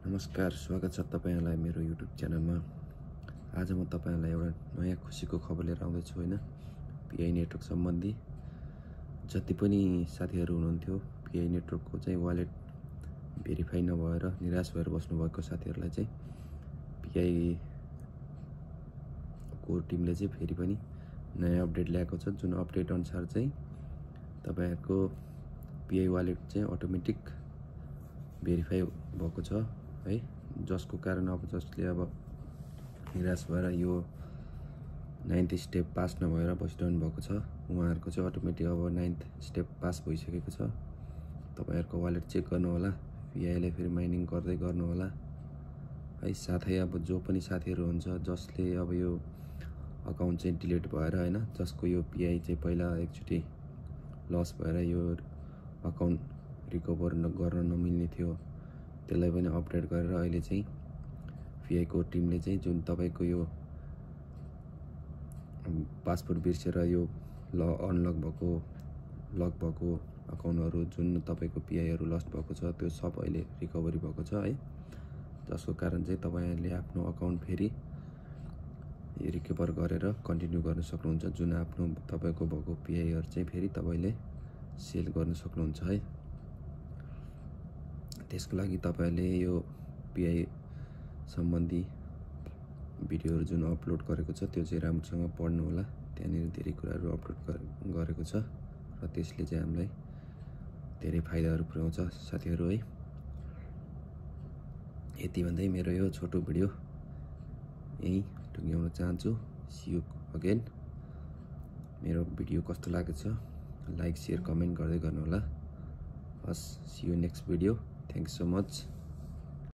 नमस्कार, स्वागत छ तपाईहरुलाई मेरो YouTube च्यानलमा। आज म तपाईहरुलाई एउटा नयाँ खुसीको खबर लिएर आउँदै छु हैन। PI नेटवर्क सम्बन्धी जति पनि साथीहरु हुनुहुन्थ्यो PI नेटवर्कको चाहिँ वालेट भेरिफाई नभएर निराश भएर बस्नु भएको साथीहरुलाई चाहिँ PI को टिमले चाहिँ फेरि पनि नयाँ अपडेट ल्याएको छ, जुन अपडेट अनुसार चाहिँ तपाईहरुको PI वालेट चाहिँ अटोमेटिक भेरिफाई भएको छ है, जसको कारण अब जसले अब निराश भएर यो 9th स्टेप पास नभएर बसिरहनु भएको छ उहाँहरुको चाहिँ अटोमेटिक अब 9th स्टेप पास भइसकेको छ। तपाईहरुको वालेट चेक गर्नु होला, PI ले फेरि माइनिङ गर्दै गर्नु होला है। साथै अब जो पनि साथीहरु हुन्छ जसले अब यो अकाउन्ट चाहिँ डिलिट भएर हैन, जसको यो PI चाहिँ पहिला एकचोटी लस भएर यो अकाउन्ट रिकभर गर्न नमिल्ने थियो, त्यसलाई पनि अपडेट गरेर अहिले चाहिँ PI को टिमले चाहिँ जुन तपाईको यो पासवर्ड बिर्सेर यो अनलक भएको लक भएको अकाउन्टहरु जुन तपाईको PI हरु लस्ट भएको छ त्यो सब अहिले रिकभरी भएको छ है, जसको कारण चाहिँ तपाईहरुले आफ्नो अकाउन्ट फेरि रिकभर गरेर कन्टिन्यू गर्न सक्नुहुन्छ। जुन आफ्नो तपाईको भएको PI हरु चाहिँ फेरि तपाईले सेल गर्न सक्नुहुन्छ है। त्यसको लागि तपाईहरुले यो PI सम्बन्धी भिडियोहरु जुन अपलोड गरेको छ त्यो चाहिँ राम्रोसँग पढ्नु होला। त्यहाँनिर धेरै कुराहरु अपलोड गरेको छ र त्यसले चाहिँ हामीलाई धेरै फाइदाहरु पुर्याउँछ साथीहरु है। यति भन्दै मेरो यो छोटो भिडियो यही टुङ्ग्याउन चाहन्छु। See you again. मेरो भिडियो कस्तो लागेको छ लाइक शेयर कमेन्ट गर्दै गर्नु होला। हस्, see you next video. Thanks so much.